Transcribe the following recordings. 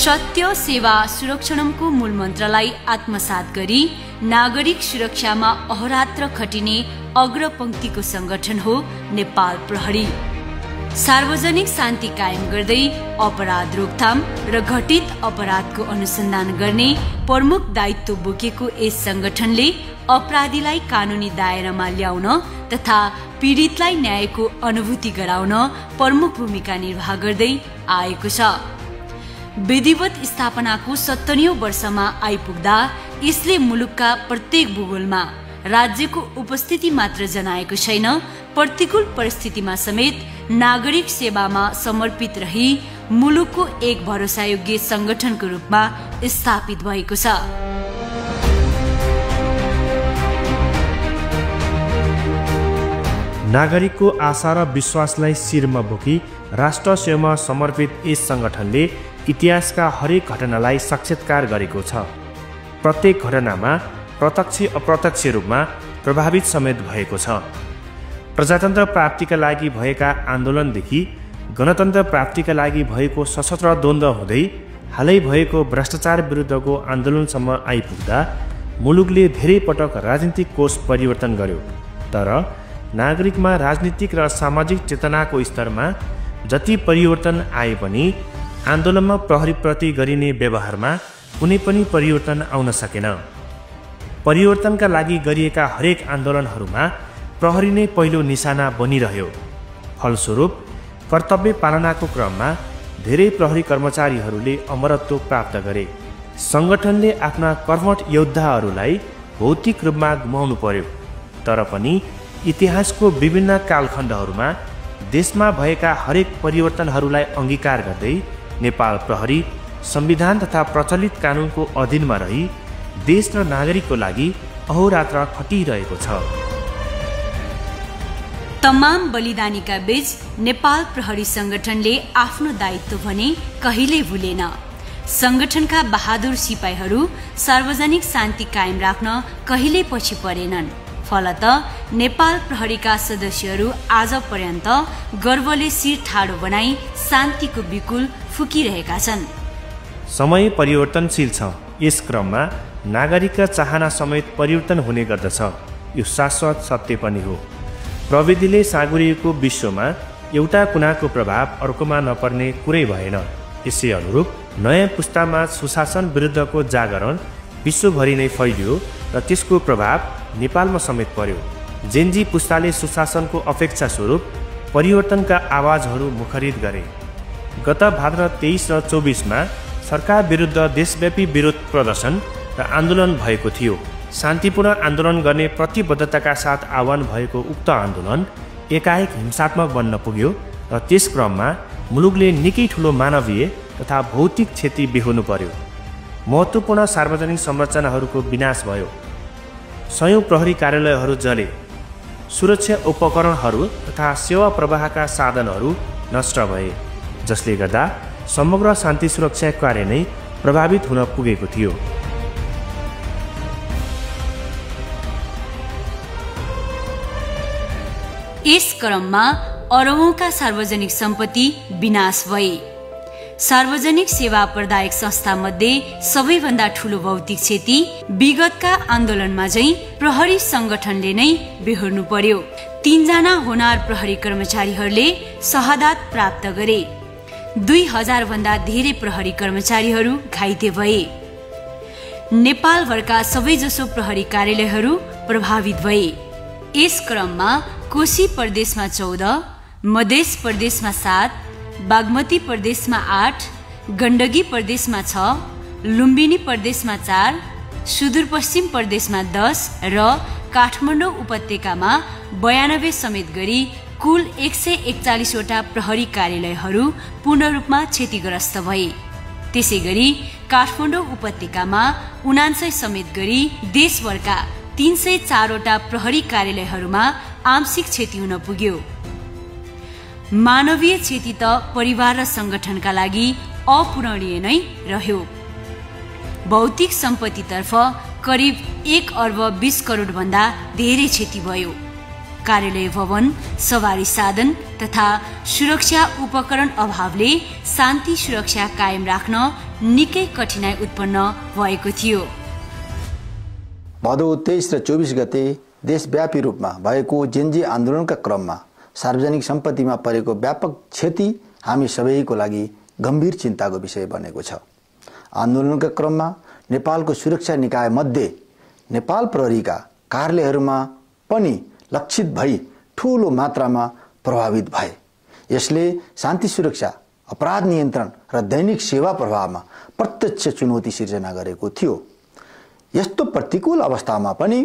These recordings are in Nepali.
सत्य सेवा सुरक्षणमको मूल मन्त्रलाई आत्मसात गरी नागरिक सुरक्षामा अहोरात्र खटिने अग्रपंक्तिको संगठन हो नेपाल प्रहरी। सार्वजनिक शान्ति कायम गर्दै अपराध रोकथाम र घटित अपराधको अनुसन्धान गर्ने प्रमुख दायित्व बोकेको यस संगठनले अपराधीलाई कानूनी दायरामा ल्याउन तथा पीडितलाई न्यायको अनुभूति गराउन प्रमुख भूमिका निर्वाह गर्दै आएको छ। विधिवत स्थापनाको 70औं वर्षमा आइपुग्दा यसले मुलुकका प्रत्येक भूगोलमा राज्यको उपस्थिति मात्र जनाएको छैन, प्रतिकूल परिस्थितिमा समेत नागरिक सेवामा समर्पित रही मुलुकको एक भरोसायोग्य संगठनको रूपमा स्थापित भएको छ। नागरिकको आशा र विश्वासलाई शिरमा बोकी राष्ट्र सेवामा समर्पित यस संगठनले इतिहासका हरेक घटनालाई साक्षात्कार गरेको छ। प्रत्येक घटनामा प्रत्यक्ष अप्रत्यक्ष रूपमा प्रभावित समेत भएको छ। प्रजातन्त्र प्राप्तिका लागि भएका आन्दोलनदेखि गणतन्त्र प्राप्तिका लागि भएको सशस्त्र द्वन्द्व हुँदै हालै भएको भ्रष्टाचार विरुद्धको आन्दोलनसम्म आइपुग्दा मुलुकले धेरै पटक राजनीतिक कोष परिवर्तन गर्यो। तर नागरिकमा राजनीतिक र सामाजिक चेतनाको स्तरमा जति परिवर्तन आए पनि आन्दोलनमा प्रहरीप्रति गरिने व्यवहारमा कुनै पनि परिवर्तन आउन सकेन। परिवर्तनका लागि गरिएका हरेक आन्दोलनहरूमा प्रहरी नै पहिलो निशाना बनिरह्यो। फलस्वरूप कर्तव्य पालनाको क्रममा धेरै प्रहरी कर्मचारीहरूले अमरत्व प्राप्त गरे। संगठनले आफ्ना कर्मठ योद्धाहरूलाई भौतिक रूपमा गुमाउनु पर्यो, तर पनि इतिहासको विभिन्न कालखण्डहरूमा देशमा भएका हरेक परिवर्तनहरूलाई अंगीकार गर्दै नेपाल प्रहरी संविधान तथा प्रचलित कानूनको अधीनमा रही देश र नागरिकको लागि अहोरात्र खटिरहेको छ। तमाम बलिदानीका बीच नेपाल प्रहरी संगठनले आफ्नो दायित्व भने कहिले भुलेन। संगठनका बहादुर सिपाहीहरू सार्वजनिक शान्ति कायम राख्न कहिले पछि परेनन्। फलत नेपाल प्रहरीका सदस्यहरू आज पर्यन्त गर्वले शिर ठाडो बनाई शान्तिको बिकुल फुकिरहेका छन्। समय परिवर्तनशील छ। यस क्रममा नागरिकका चाहना समेत परिवर्तन हुने गर्दछ। यो शाश्वत सत्य पनि हो। प्रविधिले साँगुरिएको विश्वमा एउटा कुनाको प्रभाव अर्कोमा नपर्ने कुरै भएन। यसै अनुरूप नयाँ पुस्तामा सुशासन विरुद्धको जागरण विश्वभरि नै फैलियो र त्यसको प्रभाव नेपालमा समेत पर्यो। जेनजी पुस्ताले सुशासनको अपेक्षा स्वरूप परिवर्तनका आवाजहरू मुखरित गरे। गत भाद्र 23 र 24मा सरकार विरुद्ध देशव्यापी विरोध प्रदर्शन र आन्दोलन भएको थियो। शान्तिपूर्ण आन्दोलन गर्ने प्रतिबद्धताका साथ आह्वान भएको उक्त आन्दोलन एकाएक हिंसात्मक बन्न पुग्यो र त्यस क्रममा मुलुकले निकै ठूलो मानवीय तथा भौतिक क्षति बेहोर्नु पर्यो। महत्त्वपूर्ण सार्वजनिक संरचनाहरूको विनाश भयो। सयौं प्रहरी कार्यालयहरू जले। सुरक्षा उपकरणहरू तथा सेवा प्रवाहका साधनहरू नष्ट भए, जसले गर्दा समग्र शान्ति सुरक्षा कार्य नै प्रभावित हुन पुगेको थियो। यस क्रममा अरबौंका सार्वजनिक सम्पत्ति विनाश भए। सार्वजनिक सेवा प्रदायक संस्था मध्ये सबैभन्दा ठूलो भौतिक क्षति विगतका आन्दोलनमा चाहिँ प्रहरी संगठनले नै बेहोर्नु पर्यो। 3 जना होनार प्रहरी कर्मचारीहरूले शहादत प्राप्त गरे। 2000 भन्दा धेरै प्रहरी कर्मचारीहरू घाइते भए। नेपालभरका सबैजसो प्रहरी कार्यालयहरू प्रभावित भए। यस क्रममा कोशी प्रदेशमा 14, मध्य प्रदेशमा 7, बागमती प्रदेशमा 8, गण्डकी प्रदेशमा 6, लुम्बिनी प्रदेशमा 4, सुदूरपश्चिम प्रदेशमा 10 र काठमाडौँ उपत्यकामा 92 समेत गरी कुल 141 वटा प्रहरी कार्यालयहरू पूर्ण रूपमा क्षतिग्रस्त भए। त्यसैगरी काठमाडौँ उपत्यकामा 79 समेत गरी देशभरका 304 वटा प्रहरी कार्यालयहरूमा आंशिक क्षति हुन पुग्यो। मानवीय क्षति त परिवार र संगठनका लागि अपूरणीय नै रह्यो। भौतिक सम्पत्तितर्फ करिब 1 अर्ब 20 करोड भन्दा धेरै क्षति भयो। कार्यालय भवन, सवारी साधन तथा सुरक्षा उपकरण अभावले शान्ति सुरक्षा कायम राख्न निकै कठिनाई उत्पन्न भएको थियो। भदौ 23 र 24 गते देशव्यापी रूपमा भएको जेनजी आन्दोलनका क्रममा सार्वजनिक सम्पत्तिमा परेको व्यापक क्षति हामी सबैको लागि गम्भीर चिन्ताको विषय बनेको छ। आन्दोलनका क्रममा नेपालको सुरक्षा निकाय मध्ये नेपाल प्रहरीका कार्यालयहरूमा पनि लक्षित भई ठूलो मात्रामा प्रभावित भए। यसले शान्ति सुरक्षा, अपराध नियन्त्रण र दैनिक सेवा प्रवाहमा प्रत्यक्ष चुनौती सिर्जना गरेको थियो। यस्तो प्रतिकूल अवस्थामा पनि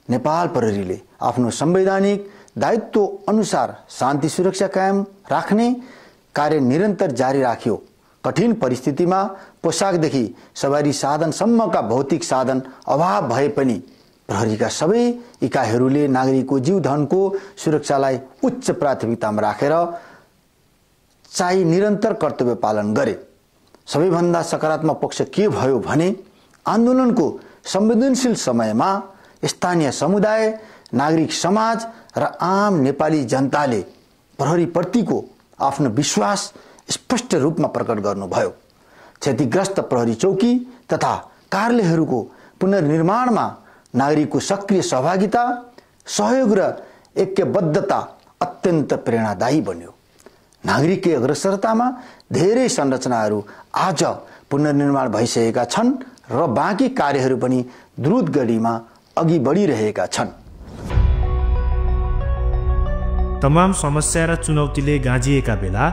नेपाल प्रहरीले आफ्नो संवैधानिक दायित्व अनुसार शान्ति सुरक्षा कायम राख्ने कार्य निरन्तर जारी राख्यो। कठिन परिस्थितिमा पोसाकदेखि सवारी साधनसम्मका भौतिक साधन अभाव भए पनि प्रहरीका सबै इकाइहरूले नागरिकको जीवधनको सुरक्षालाई उच्च प्राथमिकतामा राखेर चाहिँ निरन्तर कर्तव्य पालन गरे। सबैभन्दा सकारात्मक पक्ष के भयो भने आन्दोलनको संवेदनशील समयमा स्थानीय समुदाय, नागरिक समाज र आम नेपाली जनताले प्रहरीप्रतिको आफ्नो विश्वास स्पष्ट रूपमा प्रकट गर्नुभयो। क्षतिग्रस्त प्रहरी चौकी तथा कार्यालयहरूको पुनर्निर्माणमा नागरिकको सक्रिय सहभागिता, सहयोग र ऐक्यबद्धता अत्यन्त प्रेरणादायी बन्यो। नागरिककै अग्रसरतामा धेरै संरचनाहरू आज पुनर्निर्माण भइसकेका छन् र बाँकी कार्यहरू पनि द्रुत गतिमा अघि बढिरहेका छन्। तमाम समस्या र चुनौतीले गाँजिएका बेला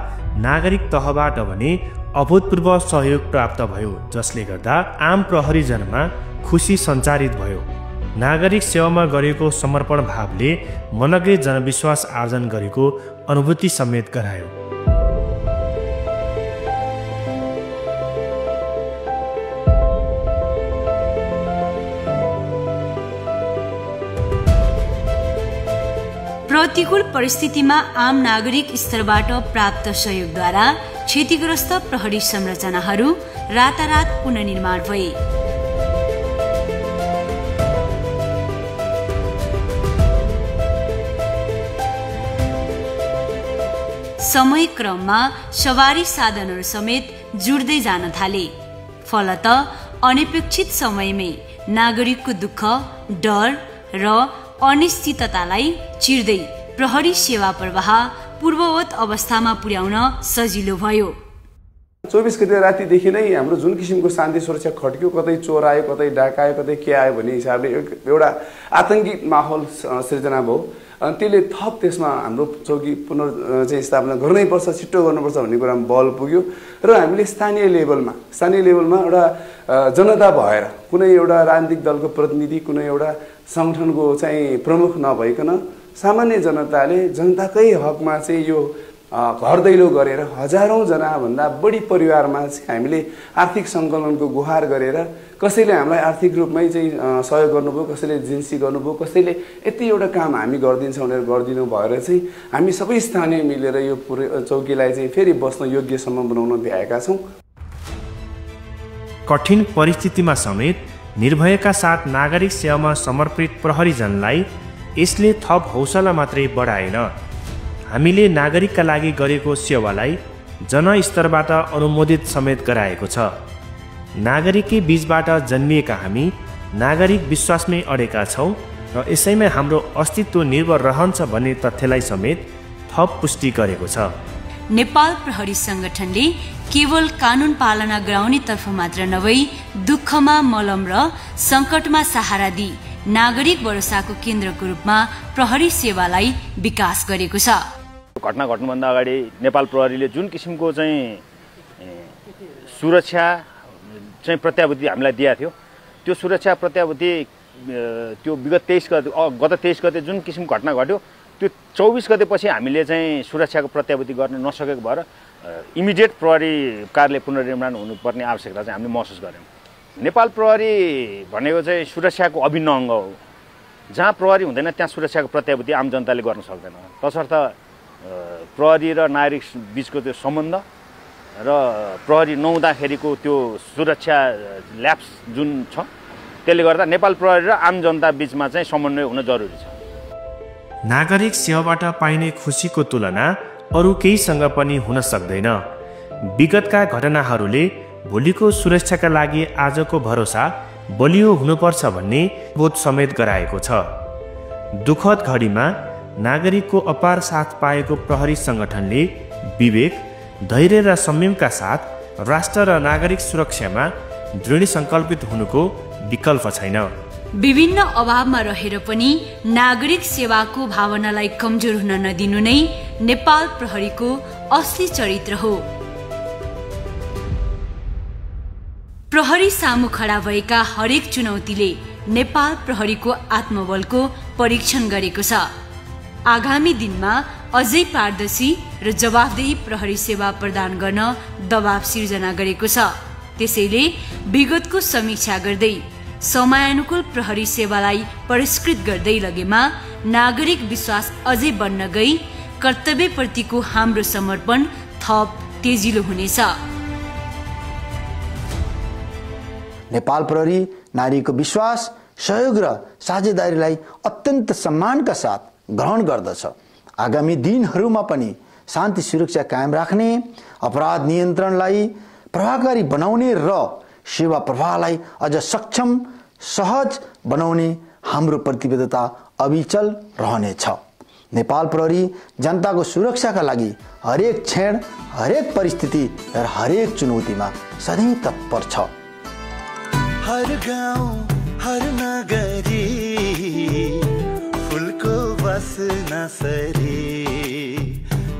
नागरिक तहबाट भने अभूतपूर्व सहयोग प्राप्त भयो, जसले गर्दा आम प्रहरीजनमा खुसी सञ्चारित भयो। नागरिक सेवामा गरेको समर्पण भावले मनग्रे जनविश्वास आर्जन गरेको अनुभूति समेत गरायो। प्रतिकूल परिस्थितिमा आम नागरिक स्तरबाट प्राप्त सहयोगद्वारा क्षतिग्रस्त प्रहरी संरचनाहरू रातारात पुनर्निर्माण भए। समय क्रममा सवारी साधनहरू समेत जुड्दै जान थाले। फलत अनपेक्षित समयमै नागरिकको दुःख, डर र अनिश्चिततालाई चिर्दै प्रहरी सेवा प्रवाह पूर्ववत अवस्थामा पुर्याउन सजिलो भयो। 24 गते रातिदेखि नै हाम्रो जुन किसिमको शान्ति सुरक्षा खट्क्यो, कतै चोर आयो, कतै डाका आयो, कतै के आयो भन्ने हिसाबले एउटा आतंकी माहौल सृजना भयो। अनि त्यसले थप त्यसमा हाम्रो चौकी स्थापना गर्नैपर्छ, छिट्टो गर्नुपर्छ भन्ने कुरामा बल पुग्यो र हामीले स्थानीय लेभलमा एउटा जनता भएर, कुनै एउटा राजनीतिक दलको प्रतिनिधि, कुनै एउटा संगठनको चाहिँ प्रमुख नभइकन सामान्य जनताले जनताकै हकमा चाहिँ यो घर दैलो गरेर हजारौं जना भन्दा बढी परिवारमा हामीले आर्थिक सङ्कलनको गुहार गरेर कसैले हामीलाई आर्थिक रूपमै चाहिँ सहयोग गर्नुभयो, कसैले जिन्सी गर्नुभयो, कसैले यति एउटा काम हामी गरिदिन्छौँ भनेर गरिदिनु भएर चाहिँ हामी सबै स्थानीय मिलेर यो चौकीलाई चाहिँ फेरि बस्न योग्यसम्म बनाउन भ्याएका छौँ। कठिन परिस्थितिमा समेत निर्भयका साथ नागरिक सेवामा समर्पित प्रहरीजनलाई यसले थप हौसला मात्रै बढाएन, हामीले नागरिकका लागि गरेको सेवालाई जनस्तरबाट अनुमोदित समेत गराएको छ। नागरिककै बीचबाट जन्मिएका हामी नागरिक विश्वासमै अडेका छौँ र यसैमा हाम्रो अस्तित्व निर्भर रहन्छ भन्ने तथ्यलाई समेत थप पुष्टि गरेको छ। नेपाल प्रहरी संगठनले केवल कानून पालना गराउने तर्फ मात्र नभई दुःखमा मलम र संकटमा सहारा दिई नागरिक भरोसाको केन्द्रको रूपमा प्रहरी सेवालाई विकास गरेको छ। घटना घट्नुभन्दा अगाडि नेपाल प्रहरीले जुन किसिमको चाहिँ सुरक्षा चाहिँ प्रत्याभूति हामीलाई दिएको थियो, त्यो सुरक्षा प्रत्याभूति त्यो गत 23 गते जुन किसिमको घटना घट्यो, त्यो 24 गतेपछि हामीले चाहिँ सुरक्षाको प्रत्याभूति गर्न नसकेको भएर इमिडिएट प्रहरी कार्यालय पुनर्निर्माण हुनुपर्ने आवश्यकता चाहिँ हामीले महसुस गऱ्यौँ। नेपाल प्रहरी भनेको चाहिँ सुरक्षाको अभिन्न अङ्ग हो। जहाँ प्रहरी हुँदैन त्यहाँ सुरक्षाको प्रत्याभूति आम जनताले गर्न सक्दैन। तसर्थ प्रहरी र नागरिक बिचको त्यो सम्बन्ध र प्रहरी नहुँदाखेरिको त्यो सुरक्षा ल्याप्स जुन छ, त्यसले गर्दा नेपाल प्रहरी र आम जनता बिचमा चाहिँ समन्वय हुन जरुरी छ। नागरिक सेवाबाट पाइने खुसीको तुलना अरू केहीसँग पनि हुन सक्दैन। विगतका घटनाहरूले भोलिको सुरक्षाका लागि आजको भरोसा बलियो हुनुपर्छ भन्ने बोध समेत गराएको छ। दुखद घडीमा नागरिकको अपार साथ पाएको प्रहरी सङ्गठनले विवेक, धैर्य र संयमका साथ राष्ट्र र नागरिक सुरक्षामा दृढ सङ्कल्पित हुनुको विकल्प छैन। विभिन्न अभावमा रहेर पनि नागरिक सेवाको भावनालाई कमजोर हुन नदिनु नै नेपाल प्रहरीको असली चरित्र हो। प्रहरी सामु खडा भएका हरेक चुनौतीले नेपाल प्रहरीको आत्मबलको परीक्षण गरेको छ। आगामी दिनमा अझै पारदर्शी र जवाफदेही प्रहरी सेवा प्रदान गर्न दबाव सिर्जना गरेको छ। त्यसैले विगतको समीक्षा गर्दै समयानुकूल प्रहरी सेवालाई परिष्कृत गर्दै लगेमा नागरिक विश्वास अझै बन्न गई कर्तव्यप्रतिको हाम्रो समर्पण थप तेजिलो हुनेछ। नेपाल प्रहरी नारीको विश्वास, सहयोग र साझेदारीलाई अत्यन्त सम्मानका साथ ग्रहण गर्दछ। आगामी दिनहरूमा पनि शान्ति सुरक्षा कायम राख्ने, अपराध नियन्त्रणलाई प्रभावकारी बनाउने र सेवा प्रवाहलाई अझ सक्षम सहज बनाउने हाम्रो प्रतिबद्धता अविचल रहनेछ। नेपाल प्रहरी जनताको सुरक्षाका लागि हरेक क्षण, हरेक परिस्थिति र हरेक चुनौतीमा सधैँ तत्पर छ। हर गाउँ, हर नगरी फुलको बस्ना सरी,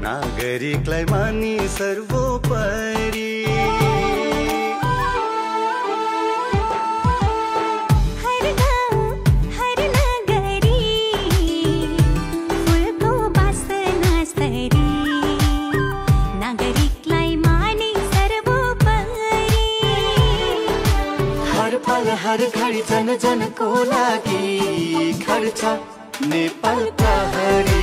नागरिकलाई मानी सर्वोपरि। हर घडी जन जनको लागि खड्छ नेपाल प्रहरी।